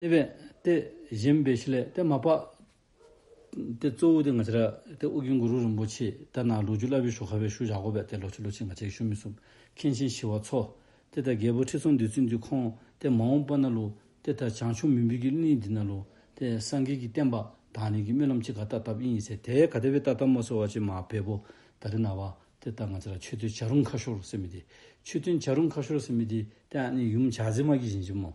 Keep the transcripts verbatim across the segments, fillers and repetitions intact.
དེ་སྦེ་ཏེ་བཞེངས་པའི་ཤུལ་ལས་ཏེ་མ་པ་ཏེ་གཙོ་བོ་ཏེ་ང་བཅས་ར་ཏེ་ཨོ་རྒྱན་གུ་རུ་རིན་པོ་ཆེ་ད་ནཱ་ལོ་རྒྱུས་སླབ་པའི་ཞོར་ཁར་སྦེ་ཞུ་བཞག་དགོ་པས། ཏེ་ལོག་ཅི་ལོག་ཅི་ང་བཅས་ཀྱིས་ཞུ་མི་ཚུགས། མཁན་ཆེན་ཞི་བ་འཚོ་ཏེ་ད་རྒྱལ་པོ་ཁྲི་སྲོང་ལྡེ་བཙན་འདི་ཁོང་ཏེ་མ་འོངས་པ་ནང་ལུ་ཏེ་ད་བྱང་ཕྱོགས་མུན་པའི་གི་གླིང་འདི་ནང་ལུ་ཏེ་སངས་རྒྱས་ཀྱི་བསྟན་པ་དར་ནི་གི་སྨོན་ལམ་ཅིག་ག་བཏབ་བཏབཔ་ཨིན་ཟེར། ཏེ་ག་དེ་སྦེ་བཏབ་བཏབཔ་སྨོ་ཟེར་བ་ཅིན་མ་བལ་པོ་ད་རེས་ནངས་པ་ཏེ་ད་ང་བཅས་ར་མཆོད་རྟེན་བྱ་རུང་ཁ་ཤོར་ཟེར་མི་འདི། མཆོད་རྟེན་བྱ་རུང་ཁ་ཤོར་ཟེར་མི་འདི་ཏེ་ཨ་ནི་ཡུམ་བྱ་རྫི་མ་གིས་བཞེངས་བཞེངསམ་སྨོ།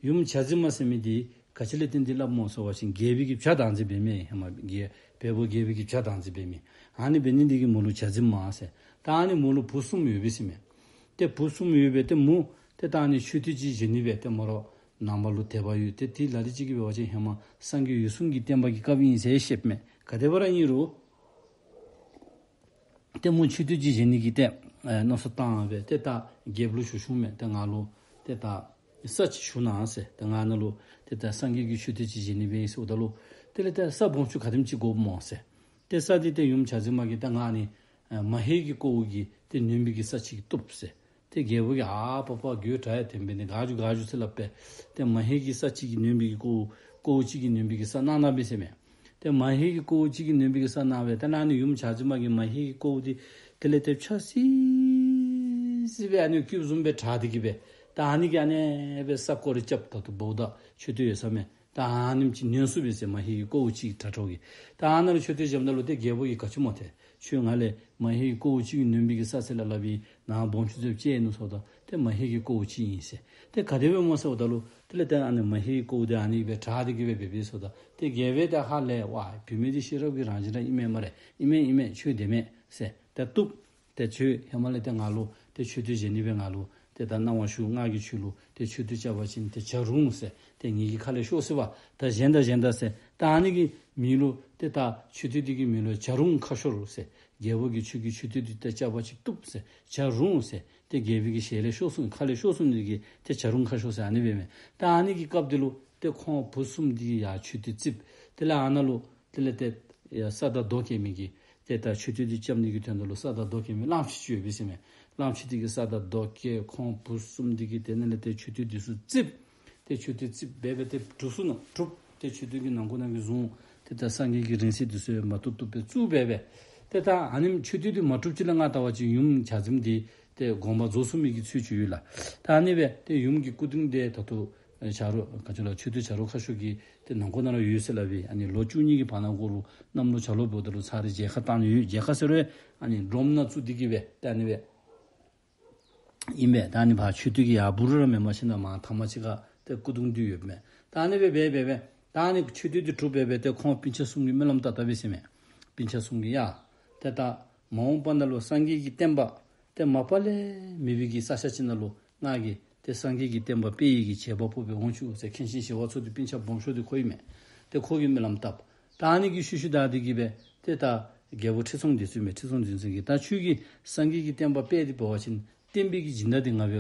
ཡུམ་བྱ་རྫི་མ་ཟེར་མི་འདི་ག་ཅི་ལས་བརྟེན་ཏེ་སླབ་སྨོ་ཟེར་བ་ཅིན་རྒྱལ་པོའི་གི་བྱ་བདག་འཛིན་འབད་མི་ཧེ་མ་རྒྱལ་བལ་པོ་རྒྱལ་པོའི་གི་བྱ་བདག་འཛིན་འབད་མི། ཨ་ནི་འབད་ནི་འདི་གིས་མོ་ལུ་བྱ་རྫི་མ་ཟེར། ད་ཨ་ནི་མོ་ལུ་བུ་གསུམ་ཡོད་པས་ཟེར་མས། ཏེ་བུ་གསུམ་ཡོད་པས། ཏེ་མོ་ཏེ་ད་ཨ་ནི་མཆོད་རྟེན་ཅིག་བཞེངས་ནི་སྦེ་ཏེ་མོ་ར་ནང་པ་ལུ་དད་པ་ཡོད། ཏེ་དེ་ལ་ལུ་ཅིག་གིས་འབད་བ་ཅིན་ཧེ་མ་སངས་རྒྱས་འོད་སྲུང་གི་བསྟན་པ་གི་སྐབས་ཨིན་ཟེར་བཤདཔ་མས། ག་དེ་སྦེ་ར་ཨིན་རུང་ཏེ་མོ་མཆོད་རྟེན་ཅིག་བཞེངས་ནི་གི་ཏེ་ཨེ་མནོ་བསམ་བཏང་སྦེ་ཏེ་ད་རྒྱལཔོ་ལུ་ཞུ་ཞུཝ་མས། ཏེ་ང་ལུ་ཏེ་ད་ས་ཅིག་ཞུ་གནང་ཟེར། ཏེ་ང་ནཱ་ལུ་ཏེ་ད་སངས་རྒྱས་ཀྱི་མཆོད་རྟེན་ཅིག་བཞེངས་ནི་སྦེ་ཨིན་ཟེརཝ་ད་ལུ་དེ་ལས་ཏེ་ས་སྦོམ་ཆུང་ག་དེམ་ཅིག་དགོཔ་སྨོ་ཟེར། ཏེ་ས་འདི་ཏེ་ཡུམ་བྱ་རྫི་མ་གིས་ད་ང་ནི་ཨེ་མ་ཧེ་གི་ཀོཝ་གི་ཏེ་ནོན་པའི་གི་ས་ཅིག་བཏུབ་ཟེར། ཏེ་རྒྱལཔོ་གིས་ཨ་པ་པ་དགོད་བྲ་ཡང་དེ་འབད་ནི་ག་འགྱོ་ག་འགྱོ་ཟེར་སླབ་སྦེ་ཏེ་མ་ཧེ་གི་ས་ཅིག་གི་ནོན་པའི་གི་ཀོཝ་ཀོཝ་ཅིག་གི་ནོན་པའི་གི་ས་གནང་གནངམ་མས་ཟེར་མས། ཏེ་མ་ཧེ་གི་ཀོཝ་ཅིག་གི་ནོན་པའི་གི་ས་གནང་སྦེ་ཏེ་ཨ་ནི་ཡུམ་བྱ་རྫི་མ་གིས་མ་ཧེ་གི་ཀོཝ་འདི་དེ་ལས་ཏེ་ཕྱ་སི་སི་སྦེ་ཨ་ནི་སྐུདཔ་བཟུམ་སྦེ་དྲས་ཏེ་གི་སྦེ་ད་ཨ་ནི་གིས་ཨ་ནི་སྦེ་ས་སྐོར་ར་རྐྱབ། ད་ལྟོ་བོ་ད་མཆོད་རྟེན་ཡོད་ས་མས། ད་ཨ་ནེམ་ཅིག་ནོན་ཚུགས་པས་ཟེར། མ་ཧེ་གི་ཀོཝ་ཅིག་དྲ་འཕྲོ་གིས། ད་ཨ་ནཱ་ལུ་མཆོད་རྟེན་བཞེངསམ་ད་ལུ་ཏེ་རྒྱལཔོ་གིས་ག་ཅི་སྨོ་ཏེ་ཁྱོད་ང་ལས་མ་ཧེ་གི་ཀོཝ་ཅིག་གི་ནོན་པའི་གི་ས་ཟེར་སླབ་སླབ་ཨིན། ནཱ་སྦོམ་ཆུང་ཟེར་བཅད་ནུག་ཟེརཝ་ད་ཏེ་མ་ཧེ་གི་ཀོཝ་ཅིག་ཨིན་ཟེར། ཏེ་ག་དེ་སྦེ་སྨོ་ཟེརཝ་ད་ལུ་དེ་ལས་ཏེ་ཨ་ནི་མ་ཧེ་གི་ཀོཝ་འདི་ཨ་ནི་སྦེ་དྲས་ཏེ་གི་སྦེ་འབད་འབདཝ་ད་ཏེ་རྒྱལཔོ་ཏེ་ཧ་ལས་པ་བུད་མེད་འདི་ཤེས་རབ་ཀྱི་རང་བཞིན་ར་ཨིན་མས་སྨ་རེ། ཨིན་མས་ཨིན་མས། ཁྱོད་བདེན་མས་ཟེར། ཏེ་བཏུབ། ཏེ་ཁྱོད་ཧེ་མ་ལས་ཏེ་ང་ལུ་ཏེ་མཆོད་རྟེན་བཞེངས་ནི་སྦེ་ང་ལུ་ཏེ་ད་གནང་བ་ཞུ། ང་གིས་ཁྱོད་ལུ་ཏེ་མཆོད་རྟེན་རྐྱབ་པ་ཅིན་ཏེ་བྱ་རུང་ཟེར་ཏེ་ངེ་གི་ཁ་ལས་ཤོར་སོ་པ། ད་བཞེངས་ད་བཞེངས་ད་ཟེར། ད་ཨ་ནི་གི་མིང་ལུ་ཏེ་ད་མཆོད་རྟེན་འདི་གི་མིང་ལུ་བྱ་རུང་ཁ་ཤོར་ཟེར། རྒྱལཔོ་གིས་ཁྱོད་ཀྱི་མཆོད་རྟེན་འདི་ད་རྐྱབ་པ་ཅིན་བཏུབ་ཟེར། བྱ་རུང་ཟེར། ཏེ་རྒྱལཔོ་གི་ཞལ་ལས་ཤོར་སོང་། ཁ་ལས་ཤོར་སོང་ནི་གིས་ཏེ་བྱ་རུང་ཁ་ཤོར་ཟེར་ཨ་ནི་སྦེ་མས། ད་ཨ་ནི་གི་སྐབས་འདི་ལུ་ཏེ་ཁོང་བུ་གསུམ་འདི་གིས་ཡར་མཆོད་རྟེན་བརྩིགས། དེ་ལས་ཨ་ནཱ་ལུ་དེ་ལས་ཏེ་ཡ་ས་དང་རྡོ་བཀལ་མི་གི་ཏེ་ད་མཆོད་རྟེན་འདི་རྐྱབ་ནི་གི་དོན་དག་ལུ་ས་དང་རྡོ་བཀལ་མི་གླངམོ་ཆེ་ཅིག་ཡོད་པས་ཟེར་མས། གླངམོ་ཆེ་འདི་གིས་ས་དང་རྡོ་བཀལ། ཁོང་བུ་གསུམ་འདི་གིས་དེ་ནང་ལས་ཏེ་མཆོད་རྟེན་འདི་ཚུ་བརྩིགས། ཏེ་མཆོད་རྟེན་བརྩིགས་འབད་འབད་ཏེ་གྲུབ་སོ་ནུག། གྲུབ། ཏེ་མཆོད་རྟེན་གྱི་ནང་ཁོག་ནང་གི་གཟུངས་ཏེ་ད་སངས་རྒྱས་ཀྱི་རིང་བསྲེལ་འདི་ཚུ་མ་བཏུབ་བཏུབ་སྦེ་བཙུགས་འབད་འབད། ཏེ་ད་ཨ་ནི་མཆོད་རྟེན་འདི་མ་གྲུབ་ཅིག་ལས་ང་བལྟ་བ་ཅིན་ཡུམ་བྱ་རྫི་མ་འདི་ཏེ་དགོངས་པ་རྫོགས་སོང་མི་གི་ཚུལ་ཅིག་ཡོད་ལགས། ད་ཨ་ནི་སྦེ་ཏེ་ཡུམ་གྱི་སྐུ་གདུང་འདི་ད་ལྟོ་བྱ་རུང་ག་ཅི་ལོ་མཆོད་རྟེན་བྱ་རུང་ཁ་ཤོར་གྱི་ཏེ་ནང་ཁོག་ནང་ལུ་ཡོད་ཟེར་སླབ་ཨིན། ཨ་ནི་ལོ་བཅུ་གཉིས་ཀྱི་བར་ན་འགོར་རུང་གནམ་ལོ་བྱ་ལོ་འབདཝ་ད་ལུ་ཚར་རེ་མཇལ་ཁ་བཏང་ནི་ཡོད། མཇལ་ཁ་ཟེར་རུང་ཨ་ནི་སྒྲོམ་ནང་བཙུགས་ཏེ་གི་སྦེ་ད་ཨ་ནི་སྦེ་ཨིན་པས། ད་ཨ་ནི་ཕར་མཆོད་རྟེན་གྱི་ཡར་སྦུག་རུ་ར་མེནམ་ཤིན་ན་མར་ཐང་མ་ཅིག་ཁར་ཏེ་སྐུ་གདུང་འདི་ཡོདཔ་མས། ད་ཨ་ནི་སྦེ་འབད་འབད་འབད་ད་ཨ་ནི་མཆོད་རྟེན་འདི་གྲུབ་འབད་འབད་ཏེ་ཁོང་སྤུན་ཆ་གསུམ་གྱིས་སྨོན་ལམ་བཏབ་བཏབ་པས་ཟེར་མས། སྤུན་ཆ་གསུམ་གྱིས་ཡ་ཏེ་ད་མ་འོངས་པ་ནང་ལུ་སངས་རྒྱས་ཀྱི་བསྟན་པ་ཏེ་མ་པ་ལས་མེད་པའི་གི་ས་ཆ་ཅིག་ནང་ལུ་ང་གིས་ཏེ་སངས་རྒྱས་ཀྱི་བསྟན་པ་སྤེལ་ནི་གི་བྱེད་པ་ཕོག་སྦེ་འོང་བཅུག་ཟེར། མཁན་ཆེན་ཞི་བ་འཚོ་འདི་སྤུན་ཆ་སྦོམ་ཤོས་འདི་ཁོ་ཨིན་མས། ཏེ་ཁོ་གིས་སྨོན་ལམ་བཏབ། ད་ཨ་ནི་གི་ཤུལ་ཤུལ་བདའ་སྟེ་གི་སྦེ་ཏེ་ད་རྒྱལ་པོ་ཁྲི་སྲོང་ལྡེ་བཙན་མས། ཁྲི་སྲོང་ལྡེ་བཙན་གྱིས་ད་ཁྱོད་ཀྱིས་སངས་རྒྱས་ཀྱི་བསྟན་པ་སྤེལ་ཏེ་འབད་བ་ཅིན་བསྟན་པའི་གི་སྦྱིན་བདག་འདི་ང་འབད་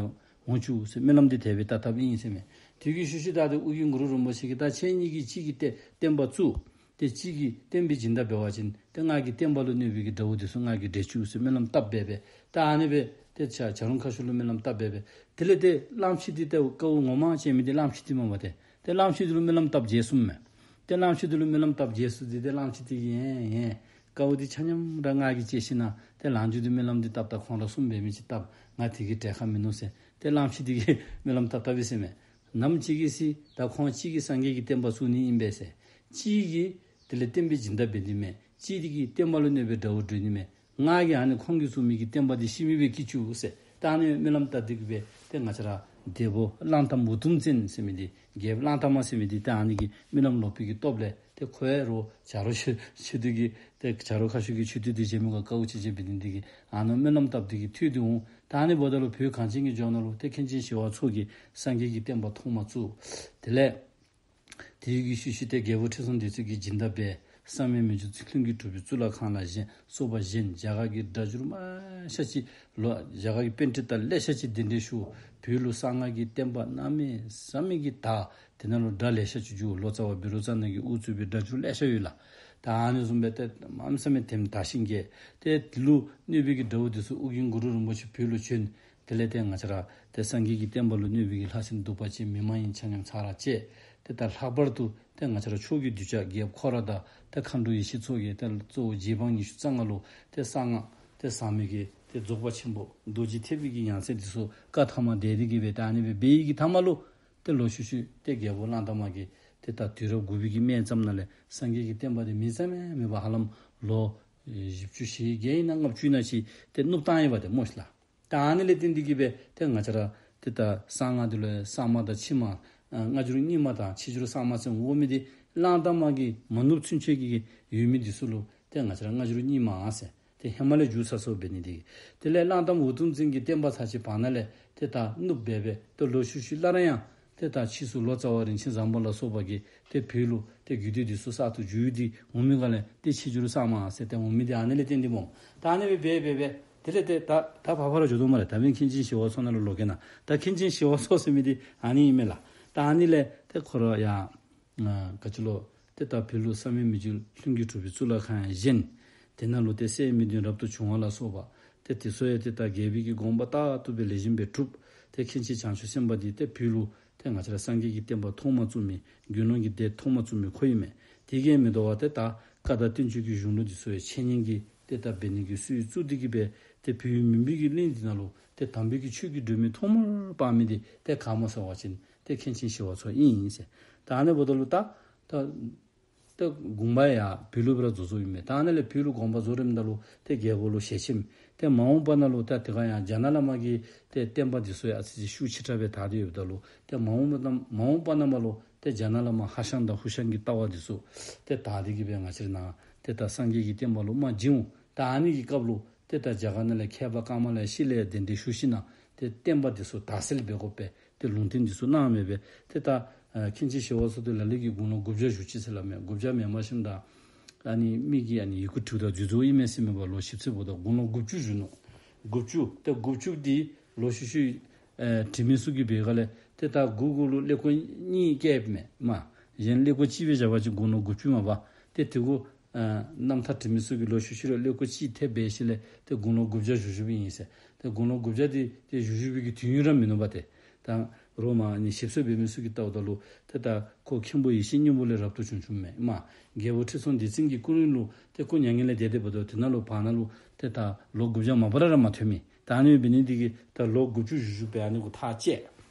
འོང་བཅུག་ཟེར་སྨོན་ལམ་འདི་དེ་སྦེ་བཏབ་བཏབཔ་ཨིན་ཟེར་མས། དེ་གི་ཤུལ་ཤུལ་བདའ་སྟེ་ཨོ་རྒྱན་གུ་རུ་རིན་པོ་ཆེ་གིས་ད་ཁྱེད་གཉིས་ཀྱིས་གཅིག་གིས་ཏེ་བསྟན་པ་བཙུགས། ཏེ་གཅིག་གིས་བསྟན་པའི་སྦྱིན་བདག་འབད་བ་ཅིན་ཏེ་ང་གིས་བསྟན་པ་ལུ་གནོད་པའི་གི་དགྲ་བོ་འདི་ཚུ་ང་གིས་བསྒྲལ་བཅུག་ཟེར་སྨོན་ལམ་བཏབ་འབད་འབད། ད་ཨ་ནི་སྦེ་ཏེ་བྱ་བྱ་རུང་ཁ་ཤོར་ལུ་སྨོན་ལམ་བཏབ་འབད་འབད། དེ་ལས་ཏེ་གླངམོ་ཆེ་འདི་ཏེ་དཀའཝ་ངོ་མ་སྤྱད་མི་འདི་གླངམོ་ཆེ་འདི་མས་པ། ཏེ་ཏེ་གླངམོ་ཆེ་འདི་ལུ་སྨོན་ལམ་བཏབ་བརྗེད་སོངམ་མས། ཏེ་གླངམོ་ཆེ་འདི་ལུ་སྨོན་ལམ་བཏབ་བརྗེད་སོང་སྟེ་ཏེ་གླངམོ་ཆེ་འདི་གིས་ཨེ་ཨེ་དཀའཝ་འདི་ཆ་མཉམ་ར་ང་གིས་སྤྱད་ཞིན་ན་ཏེ་ལན་ཅིག་ཏེ་སྨོན་ལམ་འདི་བཏབ་ད་ཁོང་ར་གསུམ་འབད་མི་ཅིག་བཏབ། ང་དེ་གི་གྲལ་ཁར་མིན་ནུག་ཟེར་ཏེ་གླངམོ་ཆེ་འདི་གིས་སྨོན་ལམ་བཏབ་བཏབ་པས་ཟེར་མས། ནམ་ཅིག་གི་ཚེ་ད་ཁོང་གཅིག་གིས་སངས་རྒྱས་ཀྱི་བསྟན་པ་བཙུགས་ནི་ཨིན་པས་ཟེར། གཅིག་གིས་དེ་ལས་བསྟན་པའི་སྦྱིན་བདག་འབད་ནི་མས། གཅིག་འདི་གིས་བསྟན་པ་ལུ་གནོད་པའི་དགྲ་བོ་བསྒྲལ་ནི་མས། ང་གིས་ཨ་ནི་ཁོང་གིས་བཙུགས་མི་གི་བསྟན་པ་འདི་ཤི་མི་སྦེ་སྐྱེ་བཅུག་ཟེར། ད་ཨ་ནི་སྨོན་ལམ་བཏབ་སྟེ་གི་སྦེ་ཏེ་ང་བཅས་ར་འདས་པོ་གླང་དར་མ་འུ་དུམ་བཙན་ཟེར་མི་འདི་རྒྱལཔོ་གླང་དར་མ་ཟེར་མི་འདི་ཏེ་ཨ་ནི་གི་སྨོན་ལམ་ལོག་པའི་གི་སྟོབས་ལས་ཏེ་ཁོ་ཡང་རོགས་བྱ་རུང་ཆོས་ཆོས་སྡེ་གི་ཏེ་བྱ་རུང་ཁ་ཤོར་གྱི་མཆོད་རྟེན་འདི་བཞེངས་མི་ག་དཀའཝ་སྤྱད་སྤྱད་འབད་ནི་འདི་གིས་ཨ་ནི་སྨོན་ལམ་བཏབ་སྟེ་གི་ཐུལ་ཏེ་འོང་། ད་ཨ་ནི་འབདཝ་ད་ལུ་བོད་གངས་ཅན་གྱི་ལྗོངས་ནང་ལུ་ཏེ་མཁན་ཆེན་ཞི་བ་འཚོ་གིས་སངས་རྒྱས་ཀྱི་བསྟན་པ་ཐོག་མ་བཙུགས། དེ་ལས་དེ་གི་ཤུལ་ཤུལ་ཏེ་རྒྱལ་པོ་ཁྲི་སྲོང་ལྡེ་བཙན་གྱིས་སྦྱིན་བདག་འབད། བསམ་ཡས་མི་འགྱུར་ཚུལ་ཁྲིམས་ཀྱིས་གྲུབ་པའི་གཙུག་ལག་ཁང་ལ་བཞེངས། སོགས་པ་བཞེངས། རྒྱ་གར་གྱི་སྒྲ་སྒྱུར་མ་ཤ་ཅིག་ལོ་རྒྱ་གར་གྱི་པཎྜི་ཏ་ལེ་ཤ་ཅིག་གདན་འདྲེན་ཞུ། བོད་ལུ་གསང་སྔགས་ཀྱི་བསྟན་པ་གནམ་མེད་ས་མེད་ཀྱི་དར། དེ་ནང་ལུ་སྒྲ་ལེ་ཤ་ཅིག་བསྒྱུར། ལོ་ཙཱ་བ་བཻ་རོ་ཙ་ན་གིས་དབུ་གཙོས་པའི་སྒྲ་སྒྱུར་ལེ་ཤ་ཡོད་ལགས། ད་ཨ་ནི་བཟུམ་སྦེ་ཏེ་གནམ་མེད་ས་མེད་དེམ་དར་ཞིང་རྒྱས། ཏེ་དེ་ལུ་གནོད་པའི་གི་དགྲ་བོ་འདི་ཚུ་ཨོ་རྒྱན་གུ་རུ་རིན་པོ་ཆེ་བོད་ལུ་བྱོན། དེ་ལས་ཏེ་ང་བཅས་ར་ཏེ་སངས་རྒྱས་ཀྱི་བསྟན་པ་ལུ་གནོད་པའི་གི་ལྷ་སྲིན་གདུག་པ་ཅན་མི་མ་ཡིན་ཆ་མཉམ་ཚར་ར་བཅད། ཏེ་ད་ལྷག་པར་དུ་ཏེ་ང་བཅས་ར་ཕྱོགས་ཀྱི་གདུལ་བྱ་རྒྱལཔོ་ཁོ་ར་དང་ཏེ་མཁའ་འགྲོ་ཡེ་ཤེས་མཚོ་རྒྱལ་ཏེ་གཙོ་བོ་རྗེ་འབངས་ཉི་ཤུ་རྩ་ལྔ་ལུ་ཏེ་གསང་སྔགས་ཏེ་ཟབ་མོའི་གི་ཏེ་རྫོགས་པ་ཆེན་པོ་རྡོ་རྗེ་ཐེག་པའི་གི་ཡང་སྲིད་འདི་ཚུ་བཀའ་ཐ་མ་དེ་རིགས་ཀྱི་སྦེ་ཏེ་ཨ་ནི་སྦེ་འབད་ཡི་གི་ཐ་མ་ལུ་ཏེ་ལོག་ཤུལ་ཤུལ་ཏེ་རྒྱལ་པོ་གླང་དར་མ་གིས་ཏེ་ད་དུས་རབས་དགུ་པའི་གི་སྨད་ཙམ་ནང་ལས་སངས་རྒྱས་ཀྱི་བསྟན་པ་འདི་མེད་ཙམ་ཡང་མེད་པར་ཧ་ལམ་ལོ་ཨེ་བཞི་བཅུ་ཞེ་བརྒྱད་ཨིན་ན་ལྔ་བཅུ་ཨིན་ན་ཅིག་ཏེ་ནུབ་བཏང་ཡི་པ་ཏེ་སྨོ་ཤིག་ལགས། ད་ཨ་ནི་ལས་བརྟེན་ཏེ་གི་སྦེ་ཏེ་ང་བཅས་ར་ཏེ་ད་གསང་སྔགས་འདི་ལུ་གསར་མ་དང་ཕྱི་མ་ཨ་སྔ་འགྱུར་རྙིང་མ་དང་ཕྱི་འགྱུར་གསར་མ་ཟེར་འོང་མི་འདི་གླང་དར་མ་གིས་མ་ནུབ་ཚུན་ཆད་ཀྱི་ཡོད་མི་འདི་ཚུ་ལུ་ཏེ་ང་བཅས་ར་སྔ་འགྱུར་རྙིང་མ་ཟེར་ཏེ་ཧེ་མ་ལས་འགྱུར་ཚར་སོ་འབད་ནི་འདི། དེ་ལས་གླང་དར་མ་འུ་དུམ་བཙན་གྱི་བསྟན་པ་ཚར་གཅིག་བར་ན་ལས་ཏེ་ད་ནུབ་སྦེ་སྦེ་ཏེ་ལོག་ཤུལ་ཤུལ་སླར་ཡང་ཏེ་ད་ཕྱིས་སུ་ལོ་ཙཱ་བ་རིན་ཆེན་བཟང་པོ་ལ་སོགས་པ་གིས་ཏེ་བོད་ལུ་ཏེ་རྒྱུད་སྡེ་འདི་ཚུ་གསར་དུ་བསྒྱུར་ཏེ་འོང་མི་ག་ལས་ཏེ་ཕྱི་འགྱུར་གསར་མ་ཟེར་ཏེ་འོང་མི་འདི་ཨ་ནི་ལས་བརྟེན་ཏེ་སྨོ། ད་ཨ་ནི་སྦེ་འབད་འབད་འབད་དེ་ལས་ཏེ་ད་ད་ཕར་ཕར་ར་འགྱོ་དོ་སྨ་རེ། ད་འབདན་མཁན་ཆེན་ཞི་བ་འཚོ་ནང་ལུ་ལོག་གེ་ན། ད་མཁན་ཆེན་ཞི་བ་འཚོ་ཟེར་མི་འདི་ཨ་ནི་ཨིན་མས་ལགས། ད་ཨ་ནི་ལས་ཏེ་ཁོ་ར་ཡང་ཨ་ག་ཅི་ལོ་ཏེ་ད་བོད་ལུ་བསམ་ཡས་མི་འགྱུར་ལྷུན་གྱིས་གྲུབ་པའི་གཙུག་ལག་ཁང་ཡང་བཞེངས། དེ་ནང་ལུ་ཏེ་སད་མི་བདུན་རབ་ཏུ་བྱུང་བ་ལ་སོགས་པ་ཏེ་དེ་ཚུ་ཡང་ཏེ་ད་རྒྱལ་པོའི་གི་དགོངས་པ་ལྟར་དུ་སྦེ་ལེགས་ཤོམ་སྦེ་གྲུབ། ཏེ་མཁན་ཆེན་བྱང་ཆུབ་སེམས་དཔའ་འདི་ཏེ་བོད་ལུ་ཏེ་ང་བཅས་ར་སངས་རྒྱས་ཀྱི་བསྟན་པ་ཐོག་མ་བཙུགས་མི་དགེ་སློང་གི་སྡེ་ཐོག་མ་བཙུགས་མི་ཁོ་ཨིན་མས། དེ་གིས་མི་དོ་བར་ཏེ་ད་བཀའ་དང་བསྟན་བཅོས་ཀྱི་གཞུང་ལུགས་འདི་ཚུ་ཡང་འཆད་ཉན་གྱི་ཏེ་ད་འབད་ནི་གི་སྲོལ་བཙུགས་ཏེ་གི་སྦེ་ཏེ་བོད་ཡུལ་མུན་པའི་གི་གླིང་འདི་ནང་ལུ་ཏེ་དམ་པའི་གི་ཆོས་ཀྱི་སྒྲོན་མེ་ཐོག་མར་སྤར་མི་འདི་ཏེ་ག་སྨོ་ཟེར་བ་ཅིན་ཏེ་མཁན་ཆེན་ཞི་བ་འཚོ་ཨིན་ཟེར། ད་ཨ་ནི་འབདཝ་ད་ལུ་ད་ད་ཏེ་དགོངས་པ་ཡང་བོད་ལུ་སྦེ་ར་རྫོགས་རྫོགསཔ་ཨིན་མས། ད་ཨ་ནི་ལས་བོད་ལུ་དགོངས་པ་རྫོགས་རནམ་ད་ལུ་ཏེ་རྒྱལ་པོ་ལུ་ཞལ་ཆེམས། ཏེ་མ་འོངས་པ་ནང་ལུ་ད་དེ་ཁར་ཡང་རྒྱ་ནག་བླ་མ་གི་ཏེ་བསྟན་པ་འདི་ཚུ་ཡང་ཨ་ཙི་ཅིག་ཤུགས་ཆེ་དྲགས་སྦེ་དར་ཏེ་ཡོདཔ་ད་ལུ་ཏེ་མ་འོངས་པ་ནམ་མ་འོངས་པ་ནམ་ལུ་ཏེ་རྒྱ་ནག་བླ་མ་ཧྭ་ཤང་དང་ཧུ་ཤང་གི་ལྟ་བ་འདི་ཚུ་ཏེ་དར་ཏེ་གི་སྦེ་ང་བཅས་ར་ནང་ཏེ་ད་སངས་རྒྱས་ཀྱི་བསྟན་པ་ལུ་མ་བྱིན་འོང་། ད་ཨ་ནི་གི་སྐབས་ལུ་ཏེ་ད་རྒྱ་གར་ནང་ལས་མཁས་པ་ཀ་མ་ལ་ཤཱི་ལ་ཡང་གདན་འདྲེན་ཞུ་ཞིནམ་ལས་ཏེ་བསྟན་པ་འདི་ཚུ་དར་སེལ་འབད་དགོ་པས། ཏེ་ལུང་བསྟན་འདི་ཚུ་གནངམ་མས་པས། ཏེ་ད་ཨ་མཁན་ཆེན་ཞི་བ་འཚོ་འདི་ལ་ལུ་གིས་དགུང་ལོ་དགུ་བརྒྱ་བཞུགས་ཅི་ཟེར་སླབ་མས། དགུ་བརྒྱ་མེན་པར་ཞིནམ་ད་ཨ་ནི་མི་གིས་ཨ་ནི་ཡི་གུ་བྲིཝ་ད་འཛོལ་འཛོལཝ་ཨིན་མས་ཟེར་མས་པ། ལོ་ཞིབ་འཚོལ་འབདཝ་ད་དགུང་ལོ་དགུ་བཅུ་བཞུགས་ནུག། དགུ་བཅུ་ཏེ་དགུ་བཅུ་འདི་ལོག་ཤུལ་ཤུལ་ཨེ་དྲི་མེད་ཚུ་གིས་འབད་ག་ལས་ཏེ་ད་དགུ་གུ་ལུ་ཀླད་ཀོར་གཉིས་བཀལཝ་མས་མ། གཞན་ཀླད་ཀོར་གཅིག་སྦེ་བཞག་པ་ཅིན་དགུང་ལོ་དགུ་བཅུ་མས་པ། ཏེ་དེ་གུ་ཨ་རྣམ་ཐར་འབྲི་མི་ཚུ་གིས་ལོག་ཤུལ་ཤུལ་ར་ཀླད་ཀོར་གཅིག་ཐེབས་འབད་ཞིནམ་ལས་ཏེ་དགུང་ལོ་དགུ་བརྒྱ་བཞུགས་བཞུགསཔ་ཨིན་ཟེར། ཏེ་དགུང་ལོ་དགུ་བརྒྱ་འདི་ཏེ་བཞུགས་བཞུགས་པའི་གི་དུས་ཡུན་ར་མིན་ནུག་པ། ཏེ་ད་རོགས་མ་ཨ་ནི་ཞིབ་འཚོལ་འབད་མི་ཚུ་གིས་བལྟཝ་ད་ལུ་ཏེ་ད་ཁོ་མཁན་པོ་ཡེ་ཤེས་སྙིང་པོ་ལས་རབ་ཏུ་བྱུང་བྱུངམ་མས་མ། རྒྱལ་པོ་ཁྲི་སྲོང་ལྡེ་བཙན་གྱི་སྐུ་རིང་ལུ་ཏེ་སྐུ་མྱ་ངན་ལས་འདས་ཏེ་འབདཝ་ད་དེ་ནང་ལུ་བར་ན་ལུ་ཏེ་ད་ལོ་དགུ་བརྒྱ་མ་པ་ར་ར་མ་ཐོན་མི། ད་ཨ་ནི་འབད་ནི་འདི་གིས་ད་ལོ་དགུ་བཅུ་བཞུགས་བཞུགསཔ་སྦེ་ཨ་ནི་གུ་ཐག་བཅད།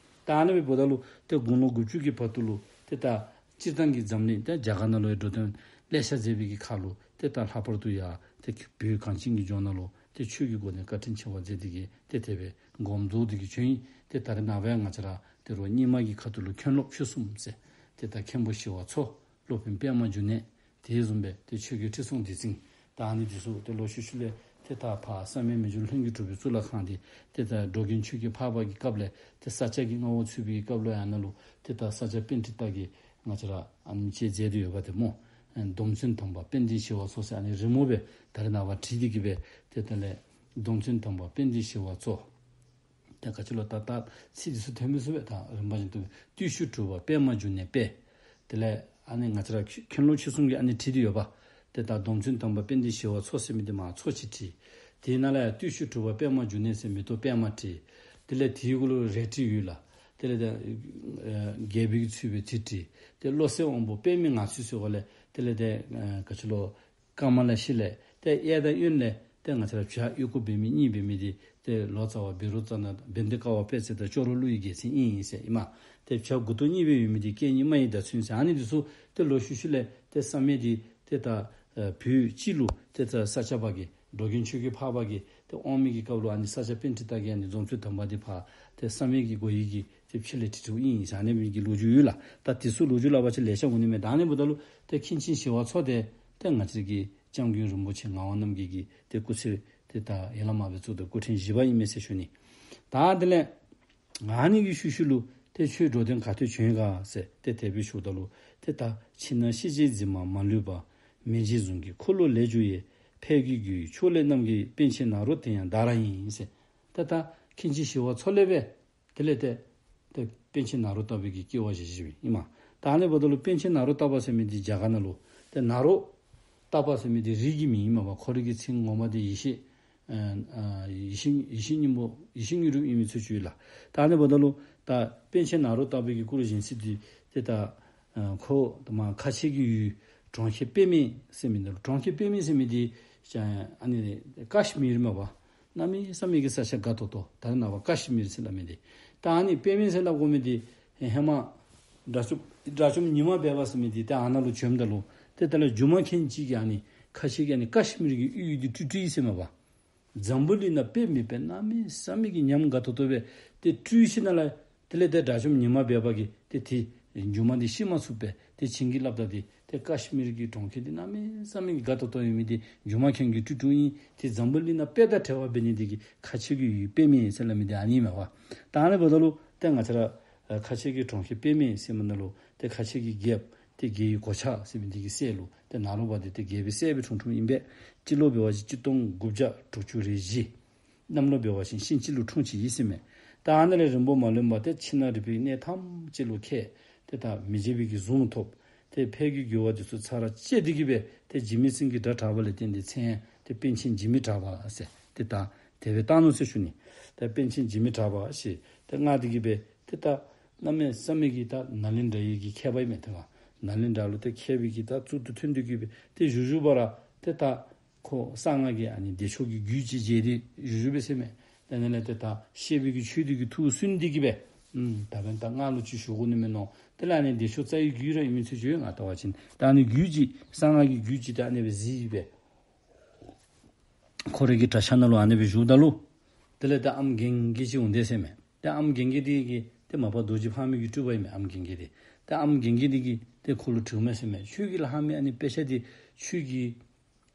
ད་ཨ་ནི་འབདཝ་ད་ལུ་ཏེ་དགུང་ལོ་དགུ་བཅུ་གི་བར་དུ་ལུ་ཏེ་ད་སྤྱིར་བཏང་གི་འཛམ་གླིང་ཏེ་རྒྱ་གར་ནང་ལུ་ཡང་འགྲོ་དོན་ལེ་ཤ་མཛད་པའི་གི་ཁར་ལུ་ཏེ་ད་ལྷག་པར་དུ་ཡང་ཏེ་བོད་གངས་ཅན་གྱི་ལྗོངས་ནང་ལུ་ཏེ་ཆོས་ཀྱི་སྒོ་ནས་བཀའ་དྲིན་ཆེ་བ་མཛད་དེ་གི་ཏེ་དེ་སྦེ་དགོངས་རྫོགས་ཏེ་གི་བྱོན་ཡི། ཏེ་ད་རེས་ནངས་པ་ཡང་ང་བཅས་ར་ཏེ་རོགས་རྙིང་མ་གི་ཁ་ཐུག་ལུ་མཁན་སློབ་ཆོས་གསུམ་ཟེར་ཏེ་ད་མཁན་པོ་ཞི་བ་འཚོ། སློབ་དཔོན་པདྨ་འབྱུང་གནས། དེ་བཟུམ་སྦེ་ཏེ་ཆོས་རྒྱལ་ཁྲི་སྲོང་ལྡེ་བཙན། ད་ཨ་ནི་འདི་ཚུ་ཏེ་ལོག་ཤུལ་ཤུལ་ལས་ཏེ་ད་ཕར་བསམ་ཡས་མི་འགྱུར་ལྷུན་གྱིས་གྲུབ་པའི་གཙུག་ལག་ཁང་འདི་ཏེ་ད་འགྲོ་མགོན་ཆོས་ཀྱི་འཕགས་པ་གི་སྐབས་ལས་ཏེ་ས་སྐྱ་གི་མངའ་འོག་ཚུད་པའི་གི་སྐབས་ལུ་ཡང་ཨ་ནཱ་ལུ་ཏེ་ད་ས་སྐྱ་པཎྜི་ཏ་གིས་ང་བཅས་ར་ཨ་ནི་ཅིག་མཛད་དེ་ཡོདཔ་ཏེ་སྨོ། ཨེ་སྡོམ་བརྩོན་དམ་པ་དཔལ་ལྡན་ཞི་བ་འཚོ་ཟེར་ཨ་ནི་རི་མོ་སྦེ་ད་རེས་ནངས་པ་བྲིས་ཏེ་གི་སྦེ་ཏེ་དེ་ལས་སྡོམ་བརྩོན་དམ་པ་དཔལ་ལྡན་ཞི་བ་འཚོ། ད་ག་ཅི་ལོ་ད་ད་ཚིག་འདི་ཚུ་ཐོན་མི་ཚུགས་པས། ད་རིམ་པ་བཞིན་དུ་བརྟུལ་ཞུགས་གྲུབ་པ་པདྨ་འབྱུང་གནས་དཔལ། དེ་ལས་ཨ་ནི་ང་བཅས་ར་མཁན་སློབ་ཆོས་གསུམ་གྱི་ཨ་ནི་བྲིས་ཏེ་ཡོདཔ། ཏེ་ད་སྡོམ་བརྩོན་དམ་པ་དཔལ་ལྡན་ཞི་བ་འཚོ་ཟེར་མི་འདི་མ་འཚོ་ཅིག་བྲིས། དེ་ནང་ལས་ཡང་བརྟུལ་ཞུགས་གྲུབ་པ་པདྨ་འབྱུང་གནས་ཟེར་མེ་ཏོག་པདྨ་བྲིས། དེ་ལས་དེའི་གུ་ལུ་རལ་གྲི་ཡོད་ལགས། དེ་ལས་ཏེ་ཨེ་རྒྱལ་པོའི་གི་ཚུལ་སྦེ་དེ་བྲིས། ཏེ་བློ་གསལ་དབང་པོ་པདྨའི་ངང་ཚུལ་ཟེར་གོ་ལས་དེ་ལས་ཏེ་ཨེ་ག་ཅི་ལོ་ཀ་མ་ལ་ཤཱི་ལས་ཏེ་གཡས་དང་གཡོན་ལས་ཏེ་ང་བཅས་ར་བྱ་གཡུ་སྒོ་འབད་མི་གཉིས་འབད་མི་འདི་ཏེ་ལོ་ཙཱ་བ་བཻ་རོ་ཙ་ན་བན་དེ་ཀ་པ་དཔལ་བརྩེགས་དང་ཅོག་རོ་ཀླུ་ཡི་རྒྱལ་མཚན་ཨིན་ཟེར་ཨིན་མས། ཏེ་བྱ་མགུ་ཏོ་གཉིས་སྦེ་ཡོད་མི་འདི་སྐད་གཉིས་རྨ་ཡི་ཟླ་ཚུན་ཟེར། ཨ་ནི་འདི་ཚུ་ཏེ་ལོག་ཤུལ་ཤུལ་ལས་ཏེ་བསམ་ཡས་འདི་ཏེ་ད་ཨེ་བོད་སྤྱི་ལུ་ཏེ་ད་ས་སྐྱ་པ་གིས་འགྲོ་མགོན་ཆོས་ཀྱི་འཕགས་པ་གིས་ཏེ་དབང་མི་གི་སྐབས་ལུ་ཨ་ནི་ས་སྐྱ་པཎྜི་ཏ་གིས་ཨ་ནི་སྡོམ་བརྩོན་དམ་པ་འདི་ཕར་ཏེ་བསམ་ཡས་ཀྱི་སྒོ་ཡི་གི་ཏེ་ཕྱི་ལས་བྲིས་བྲིསཝ་ཨིན་ཟེར་ཨ་ནི་སྦེ་གི་ལོ་རྒྱུས་ཡོད་ལགས། ད་འདི་ཚུ་ལོ་རྒྱུས་སླབ་པ་ཅིན་ལེ་ཤ་འོང་ནི་མས། ད་ཨ་ནི་འབདཝ་ད་ལུ་ཏེ་མཁན་ཆེན་ཞི་བ་འཚོ་འདི་ཏེ་ང་བཅས་ཀྱི་སྐྱབས་མགོན་རིན་པོ་ཆེ་ངག་དབང་རྣམ་རྒྱལ་གྱི་ཏེ་སྐུ་ཚེ་ཏེ་ད་ཡར་ལས་མར་སྦེ་བཙུགས་ཏེ་སྐུ་ཕྲེང་བཞི་པ་ཨིན་མས་ཟེར་ཞུ་ནི། ད་དེ་ལས་ཨ་ནི་གི་ཤུལ་ཤུལ་ལུ་ཏེ་ཁྱོད་འགྲོ་དོན་ག་ཏེ་བྱོན་ག་ཟེར་ཏེ་དེ་སྦེ་ཞུཝ་ད་ལུ་ཏེ་ད་ཕྱི་ནང་ཤེས་བྱའི་འཛིན་མ་མ་ལུས་པ། མི་བརྗེད་གཟུངས་ཀྱི་འཁོར་ལོ་ལས་བྱུང་བའི། ཕས་ཀྱི་རྒྱུ་ཡི་ཕྱོགས་ལས་རྣམ་རྒྱལ་པཎ་ཆེན་ནཱ་རོ་དེ་ཡང་བདག་རང་ཡིན་ཟེར། ཏེ་ད་མཁན་ཆེན་ཞི་བ་འཚོ་ལས་སྦེ་དེ་ལས་ཏེ་ཏེ་པཎ་ཆེན་ནཱ་རོ་ཏ་པའི་གི་སྐྱེ་བ་བཞེས་བཞེསཔ་ཨིན་མས། ད་ཨ་ནི་འབདཝ་ད་ལུ་པཎ་ཆེན་ནཱ་རོ་ཏ་པ་ཟེར་མི་འདི་རྒྱ་གར་ནང་ལུ་ཏེ་ནཱ་རོ་ཏ་པ་ཟེར་མི་འདི་རིགས་ཀྱི་མིང་ཨིན་མས་པ། ཁོ་རའི་གི་མཚན་ངོ་མ་འདི་ཡེ་ཤེས་ཨ་ཨ་ཡེ་ཤེས་ཡེ་ཤེས་སྙིང་པོ་ཡེ་ཤེས་དངོས་གྲུབ་ཨིན་མི་ཚུལ་ཅིག་ཡོད་ལགས། ད་ཨ་ནི་འབདཝ་ད་ལུ་ད་པཎ་ཆེན་ནཱ་རོ་ཏ་པའི་གི་སྐུ་རུ་བཞེངས་ས་འདི་ཏེ་ད་ ཨ་ཁོ་མ་ཁ་ཆེ་གི་ཡུལ་གྲོང་ཁྱེར་དཔེ་མེད་ཟེར་མི་འདི་ལུ་གྲོང་ཁྱེར་དཔེ་མེད་ཟེར་མི་འདི་ཨ་ནི་ཀཱཤ་མིར་མས་པ། གནམ་མེད་ས་མེད་ཀྱི་ས་ཆ་དགའ་ཏོག་ཏོ། ད་ནངས་པ་ཀཱཤ་མིར་ཟེར་སླབ་མི་འདི། ད་ཨ་ནི་དཔེ་མེད་ཟེར་སླབ་དགོ་མི་འདི་ཧེ་མ་དགྲ་བཅོམ་དགྲ་བཅོམ་ཉི་མ་སྦས་པ་ཟེར་མི་འདི་ཏེ་ཨ་ནཱ་ལུ་བྱོནམ་ད་ལུ་ཏེ་ད་ལས་སྒྱུ་མ་མཁན་ཅིག་གིས་ཨ་ནི་ཁ་ཆེ་གི་ཨ་ནི་ཀཱཤ་མིར་གྱི་ཡུལ་འདི་སྤྲུལ་སྤྲུལ་ཡི་ཟེར་མས་པ། འཛམ་བུ་གླིང་ནང་དཔེ་མེད་པའི་གནམ་མེད་ས་མེད་ཀྱི་ཉམས་དགའ་ཏོག་ཏོ་སྦེ་ཏེ་སྤྲུལ་ཞིནམ་ལས་དེ་ལས་ཏེ་དགྲ་བཅོམ་ཉི་མ་སྦས་པ་གིས་ཏེ་དེ་སྒྱུ་མ་འདི་ཤེས་མ་ཚུགས་པས། ཏེ་བྱིན་གྱིས་བརླབས་ད་དེ་ཏེ་ཀཱཤ་མིར་གྱི་གྲོང་ཁྱེར་འདི་གནམ་མེད་ས་མེད་ཀྱི་དགའ་ཏོག་ཏོ་ཡོད་མི་འདི་སྒྱུ་མ་མཁན་གྱིས་སྤྲུལ་སྤྲུལཝ་ཨིན། ཏེ་འཛམ་བུ་གླིང་ནང་དཔེ་དང་བྲལ་བ་འབད་ནི་འདི་གིས་ཁ་ཆེ་གི་ཡུལ་དཔེ་མེད་ཟེར་སླབ་མི་འདི་ཨ་ནི་མས་པ། ད་ཨ་ནི་འབདཝ་ད་ལུ་ཏེ་ང་བཅས་ར་ཨ་ཁ་ཆེ་གི་གྲོང་ཁྱེར་དཔེ་མེད་ཟེར་མི་ནང་ལུ་ཏེ་ཁ་ཆེ་གི་རྒྱལཔོ་ཏེ་རྒྱལ་བའི་གོ་ཆ་ཟེར་མི་འདི་གི་སྲས་ལུ་ཏེ་ནཱ་རོ་པ་འདི་ཏེ་རྒྱལ་པོའི་སྲས་སྦེ་འཁྲུངས་འཁྲུངསམ་ཨིན་པས། སྤྱི་ལོ་འབད་བ་ཅིན་གཅིག་སྟོང་དགུ་བརྒྱ་དྲུག་ཅུ་རེ་བཞི། གནམ་ལོ་འབད་བ་ཅིན་ཤིང་བྱི་ལུ་འཁྲུངས་ཅི་ཨིན་ཟེར་མས། ད་ཨ་ནཱ་ལས་རིང་པོ་མ་ལོན་པར་ཏེ་ཕྱི་ནང་རིག་པའི་གནས་ཐམས་ཅད་ལུ་མཁས། ཏེ་ད་མི་བརྗེད་པའི་གི་གཟུངས་ཐོབ། ཏེ་ཕས་ཀྱི་རྒོལ་བ་འདི་ཚུ་ཚར་བཅད་དེ་གི་སྦེ་ཏེ་འཇིགས་མེད་སེང་གེའི་སྒྲ་གྲགས་པ་ལས་བརྟེན་ཏེ་མཚན་ཏེ་པཎ་ཆེན་འཇིགས་མེད་གྲགས་པ་ཟེར་ཏེ་ད་དེ་སྦེ་བཏགས་ནུག་ཟེར་ཞུ་ནི། ཏེ་པཎ་ཆེན་འཇིགས་མེད་གྲགས་པ་ཞེས་ཏེ་བསྔགས་ཏེ་གི་སྦེ་ཏེ་ད་གནམ་མེད་ས་མེད་ཀྱི་ད་ནཱ་ལེནྡྲ་ཡི་གི་མཁས་པ་ཨིན་མས། ཏེ་ནཱ་ལེནྡྲ་ལུ་ཏེ་མཁས་པའི་གི་ད་གཙུག་ཏུ་ཐོན་ཏེ་གི་སྦེ་ཏེ་བཞུགས་བཞུགས་པ་ར་ཏེ་ད་ཁོ་གསང་སྔགས་ཀྱི་ཨ་ནི་བདེ་མཆོག་གི་རྒྱུད་ཅིག་མཇལ་ཏེ་བཞུགས་བཞུགས་པས་ཟེར་མས། ཏེ་ཨ་ནི་ལས་ཏེ་ད་བཤད་པའི་གི་ཆོས་འདི་གིས་ཐུགས་སུན་ཏེ་གི་སྦེ་ཨུམ་ད་འབདན་ད་ང་ལུ་ཅིག་ཞུ་དགོ་ནི་མས་མནོ། དེ་ལས་ཨ་ནི་བདེ་མཆོག་རྩ་བའི་རྒྱུད་ར་ཨིན་མི་ཚུ་ཅིག་ཡོད། ང་ལྟ་བ་ཅིན་ད་ཨ་ནི་རྒྱུད་ཅིག་གསང་སྔགས་ཀྱི་རྒྱུད་ཅིག་ད་ཨ་ནི་སྦེ་གཟིགས་སྦེ་ཁོ་རའི་གི་གྲྭ་ཤག་ནང་ལུ་ཨ་ནི་སྦེ་བཞུགསཔ་ད་ལུ་དེ་ལས་ད་ཨམ་རྒན་རྒས་ཅིག་འོང་དེས་ཟེར་མས། ཏེ་ཨམ་རྒན་རྒས་འདི་གིས་ཏེ་མ་པ་རྡོ་རྗེ་ཕག་མོའི་གི་སྤྲུལ་པ་ཨིན་མས། ཨམ་རྒན་རྒས་འདི་ཏེ་ཨམ་རྒན་རྒས་འདི་གིས་ཏེ་ཁོ་ལུ་དྲིཝ་མས་ཟེར་མས། ཁྱོད་ཀྱིས་ལྷག་མི་ཨ་ནི་དཔེ་ཆ་འདི་ཁྱོད་ཀྱི་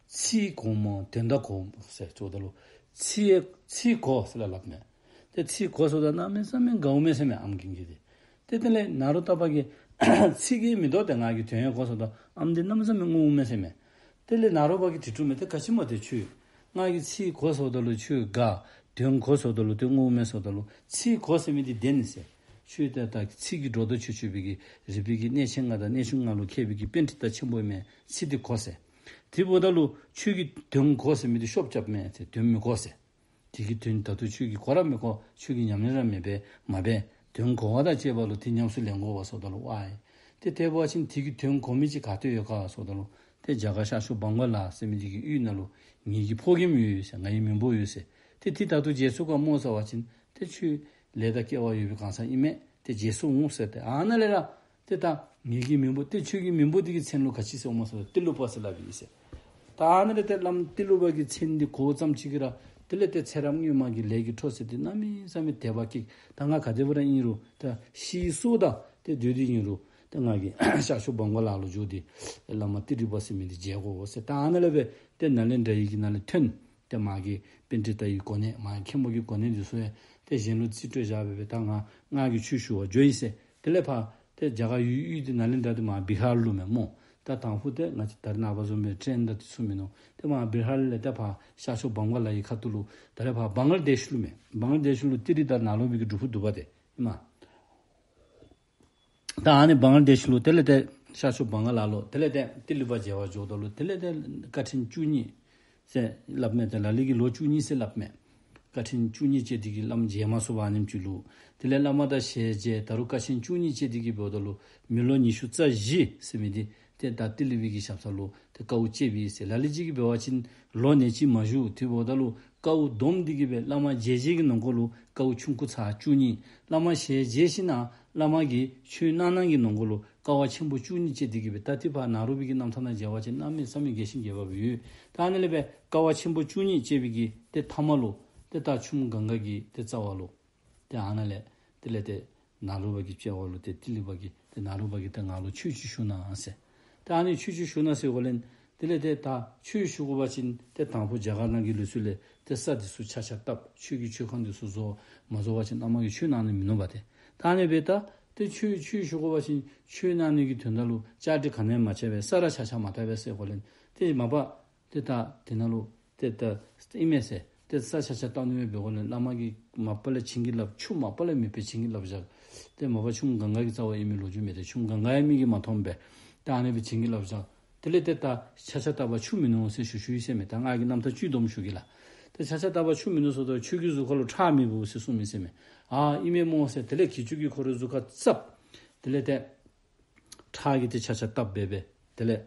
ཚིག་གོ་མོ་དོན་དག་གོ་ཟེར་ཟེརཝ་ད་ལུ་ཚིག་ཚིག་གོ་ཟེར་སླབ་མས། ཏེ་ཚིག་གོ་ཟེརཝ་ད་གནམ་མེད་ས་མེད་དགའཝ་མས་ཟེར་མས་ཨམ་རྒན་རྒས་འདི། ཏེ་དེ་ལས་ནཱ་རོ་ཏ་པ་གིས་ཚིག་གིས་མི་དོ་ཏེ་ང་གིས་དོན་ཡང་གོ་ཟེརཝ་ད་ཨམ་འདི་གནམ་མེད་ས་མེད་ངུཝ་མས་ཟེར་མས། དེ་ལས་ནཱ་རོ་པ་གིས་དྲི་དྲིཝ་མས། ཏེ་ག་ཅི་སྨོ་ཏེ་ཁྱོད་ང་གིས་ཚིག་གོ་ཟེརཝ་ད་ལུ་ཁྱོད་དགའ། དོན་གོ་ཟེརཝ་ད་ལུ་ཏེ་ངུཝ་མས་ཟེརཝ་ད་ལུ་ཚིག་གོ་ཟེར་མི་འདི་བདེན་ཟེར། ཁྱོད་ཏེ་ད་ཚིག་གི་སྒྲོ་འདོགས་ཆོད་ཆོད་པའི་གི་རིག་པའི་གི་གནས་ཆེན་ལྔ་དང་གནས་ཆུང་ལྔ་ལུ་མཁས་པའི་གི་པཎྜི་ཏ་ཆེན་པོ་ཨིན་མས། ཚིག་འདི་གོ་ཟེར། དེ་འབདཝ་ད་ལུ་ཁྱོད་ཀྱིས་དོན་གོ་ཟེར་མི་འདི་ཤོབ་རྐྱབ་མས་ཟེར། དོན་མི་གོ་ཟེར། དེ་གི་དོན་ད་ལྟོ་ཁྱོད་ཀྱིས་གོ་ར་མི་གོ། ཁྱོད་ཀྱིས་ཉམས་ལེན་ར་མི་འབད་མ་འབད། དོན་གོ་བ་དང་བཅས་པ་ལུ་ཏེ་ཉམས་སུ་ལེན་དགོ་པས་ཟེརཝ་ད་ལུ་ཝའི་ཏེ་དེ་འབད་བ་ཅིན་དེ་གི་དོན་གོ་མི་ཅིག་ག་ཏེ་ཡོད་ག་ཟེརཝ་ད་ལུ་ཏེ་རྒྱ་གར་ཤར་ཕྱོགས་བང་ག་ལ་ཟེར་མི་འདི་གི་ཡུལ་ནང་ལུ་ངེ་གི་ཕོ་རྒནམ་ཡོད་ཟེར། ང་ཡི་མིང་པོ་ཡོད་ཟེར། ཏེ་དེ་ད་ལྟོ་མཇལ་ཚུགས་ག་སྨོ་ཟེར་བ་ཅིན་ཏེ་ཁྱོད་ལས་དང་སྐལ་བ་ཡོད་པའི་གང་ཟག་ཨིན་མས། ཏེ་མཇལ་ཚུགས་འོང་ཟེར། ཏེ་ཨ་ནཱ་ལས་ར་ཏེ་ད་ངེ་གི་མིང་པོ་ཏེ་ཁྱོད་ཀྱི་མིང་པོ་འདི་གི་མཚན་ལུ་ག་ཅི་ཟེར་སྨོ་ཟེར་ཏེ་ཏི་ལོ་པ་ཟེར་སླབ་ཨིན་ཟེར། ད་ཨ་ནཱ་ལས་ཏེ་བླམ་ཏི་ལོ་པ་གི་མཚན་འདི་གོ་ཙམ་ཅིག་གིས་ར་དེ་ལས་ཏེ་ཚེ་རབས་སྔོན་མ་གི་ལས་ཀྱི་འཕྲོ་ཟེར་ཏེ་གནམ་མེད་ས་མེད་དད་པ་སྐྱེས། ད་ང་ག་དེ་སྦེ་ར་ཨིན་རུང་ད་ཤི་སོང་ད་ཏེ་སྡོད་དེ་ཨིན་རུང་ད་ང་གིས་ཤར་ཕྱོགས་བང་ག་ལ་ལུ་འགྱོ་སྟེ་བླ་མ་ཏི་ལོ་པ་ཟེར་མི་འདི་མཇལ་དགོ་ཟེར། ད་ཨ་ནཱ་ལས་སྦེ་ཏེ་ནཱ་ལེནྡྲ་ཡི་གི་ནང་ལས་ཐོན། ཏེ་མ་གི་པཎྜི་ཏ་ཡི་གོ་གནས་མ་མཁན་པོ་གི་གོ་གནས་འདི་ཚུ་ཡང་ཏེ་གཞན་ལུ་རྩིས་སྤྲོད་བཞག་སྦེ་སྦེ་ད་ང་ང་གིས་ཆོས་ཞུ་བར་འགྱོ་ཡི་ཟེར། དེ་ལས་ཕར་ཏེ་རྒྱ་གར་ཡུལ་ཡུལ་འདི་ནཱ་ལེནྡྲ་འདི་མ་བི་ཧར་ལུ་མས་སྨོ། ད་དང་ཕུ་ཏེ་ང་བཅས་ད་རེས་ནངས་པ་བཟུམ་སྦེ་ཊེན་དང་འདི་ཚུ་མིན་ནུག། ཏེ་མ་བི་ཧར་ལས་ཏེ་ཕར་ཤར་ཕྱོགས་བང་ག་ལ་ཡི་ཁ་ཐུག་ལུ་ད་རེས་ཕར་བང་ག་ལ་དེཤ་ལུ་མས། བང་ག་ལ་དེཤ་ལུ་ཏི་རི་དང་ནཱ་ལུ་པའི་གི་སྒྲུབ་ཕུག་འདུག་པ་ཏེ་ཨིན་མས། ད་ཨ་ནི་བང་ག་ལ་དེཤ་ལུ་དེ་ལས་ཏེ་ཤར་ཕྱོགས་བང་ག་ལ་ལུ་དེ་ལས་ཏེ་ཏི་ལོ་པ་མཇལ་བར་འགྱོཝ་ད་ལུ་དེ་ལས་ཏེ་དཀའ་ཕྲན་བཅུ་གཉིས་ཟེར་སླབ་མས། ཏེ་ལ་ལུ་གིས་ལོ་བཅུ་གཉིས་ཟེར་སླབ་མས། དཀའ་ཕྲན་བཅུ་གཉིས་སྤྱད་དེ་གིས་བླམ་མཇལ་མ་ཚུགས་པར་ཨ་ནེམ་ཅིག་ལུ་དེ་ལས་བླ་མ་དང་ཞལ་མཇལ། ད་རུང་དཀའ་ཆེན་བཅུ་གཉིས་སྤྱད་དེ་གིས་འབདཝ་ད་ལུ་མི་ལོ་ཉི་ཤུ་རྩ་བཞི་ཟེར་མི་འདི་ཏེ་ད་ཏི་ལོ་པའི་གི་ཞབས་ས་ལུ་ཏེ་དཀའཝ་སྤྱད་པས་ཟེར། ལ་ལུ་ཅིག་གིས་འབད་བ་ཅིན་ལོ་ནེ་ཅིག་མ་བཞུགས། དེ་འབདཝ་ད་ལུ་དཀའཝ་སྡོམ་སྟེ་གིས་སྦེ་བླ་མ་མཇལ་མཇལ་གྱི་ནང་འཁོད་ལུ་དཀའཝ་ཆུང་ཀུ་ཚར་བཅུ་གཉིས། བླ་མ་ཞལ་མཇལ་ཞིནམ་ལས་བླ་མ་གིས་ཆོས་གནང་གནང་གི་ནང་འཁོད་ལུ་དཀའ་བ་ཆེན་པོ་བཅུ་གཉིས་སྤྱད་དེ་གིས་སྦེ་ད་ཏེ་ཕར་ནཱ་རོ་པའི་གི་རྣམ་ཐར་ནང་མཇལ་བ་ཅིན་གནམ་མེད་ས་མེད་རྒྱས་ཤིང་རྒྱས་པ་སྦེ་ཡོད། ད་ཨ་ནི་ལས་སྦེ་དཀའ་བ་ཆེན་པོ་བཅུ་གཉིས་སྤྱད་པའི་གི་ཏེ་མཐའ་མ་ལུ་ཏེ་ད་ཆུམ་གངྒཱ་གི་ཏེ་རྩ་བ་ལུ་ཏེ་ཨ་ནཱ་ལས་དེ་ལས་ཏེ་ནཱ་རོ་པ་གི་དཔྱལ་བ་ལུ་ཏེ་ཏི་ལོ་པ་གིས་ཏེ་ནཱ་རོ་པ་གིས་ཏེ་ང་ལུ་ཆོས་ཅིག་ཞུ་གནང་ཟེར། ཏེ་ཨ་ནི་ཆོས་ཅིག་ཞུ་གནང་ཟེར་འགོ་ལས་དེ་ལས་ཏེ་ད་ཆོས་ཞུ་དགོ་པ་ཅིན་ཏེ་དང་ཕུ་རྒྱ་གར་ནང་གི་ལུགས་སྲོལ་ལས་ཏེ་ས་འདི་ཚུ་ཆག་ཆག་བཏབ། ཆོས་ཀྱི་མཆོད་ཁང་འདི་ཚུ་བཟོ། མ་བཟོ་བ་ཅིན་བླ་མ་གིས་ཆོས་གནང་ནི་མིན་ནུག་པ་ཏེ། ད་ཨ་ནི་སྦེ་ད་ཏེ་ཆོས་ཆོས་ཞུ་དགོ་པ་ཅིན་ཆོས་གནང་ནི་གི་དོན་དག་ལུ་བཅའ་སྒྲིག་ག་ནི་ཡང་མ་རྐྱབ་པས། ས་ར་ཆག་ཆག་མ་བཏབ་པས་ཟེར་འགོ་ལས་ཏེ་མ་པ་ཏེ་ད་དེ་ནང་ལུ་ཏེ་ད་ཨིན་མས་ཟེར། ཏེ་ས་ཆག་ཆག་བཏབ་ནི་མེད་པའི་འགོ་ལས་བླ་མ་གིས་མ་པ་ལས་བྱིན་གྱིས་བརླབས། ཆུ་མ་པ་ལས་མེད་པའི་བྱིན་གྱིས་བརླབས་བཞག། ཏེ་མ་པ་ཆུམ་གངྒཱ་གི་རྩ་བ་ཨིན་མི་ལོ་རྒྱུས་མེད། ཏེ་ཆུམ་གངྒཱ་ཡང་མིག་གིས་མ་མཐོངམ་སྦེ་ཏེ་ཨ་ནི་སྦེ་བྱིན་གྱིས་བརླབས་བཞག། དེ་ལས་ཏེ་ད་ཆག་ཆག་བཏབ་པ་ཆུ་མིན་ནུག་ཟེར་ཞུ་ཞུ་ཡི་ཟེར་མས། ད་ང་གིས་རྣམ་ཐར་བཅུད་སྡོམ་ཞུ་གེ་ལགས། ཏེ་ཆག་ཆག་བཏབ་པ་ཆུ་མིན་ནུག་ཟེརཝ་ད་ཁྱོད་ཀྱི་གཟུགས་ཁ་ལུ་ཁྲག་མེད་པོ་ཟེར་གསུངས་མི་ཟེར་མས། ཨ་ཨིན་མས་སྨོ་ཟེར། དེ་ལས་གི་ཅུང་གིས་ཁོ་རའི་གཟུགས་ཁར་བཙབ། དེ་ལས་ཏེ་ ཁྲག་གི་ཏེ་ཆ་ཆ་བཏབ་སྦེ་སྦེ་དེ་ལས་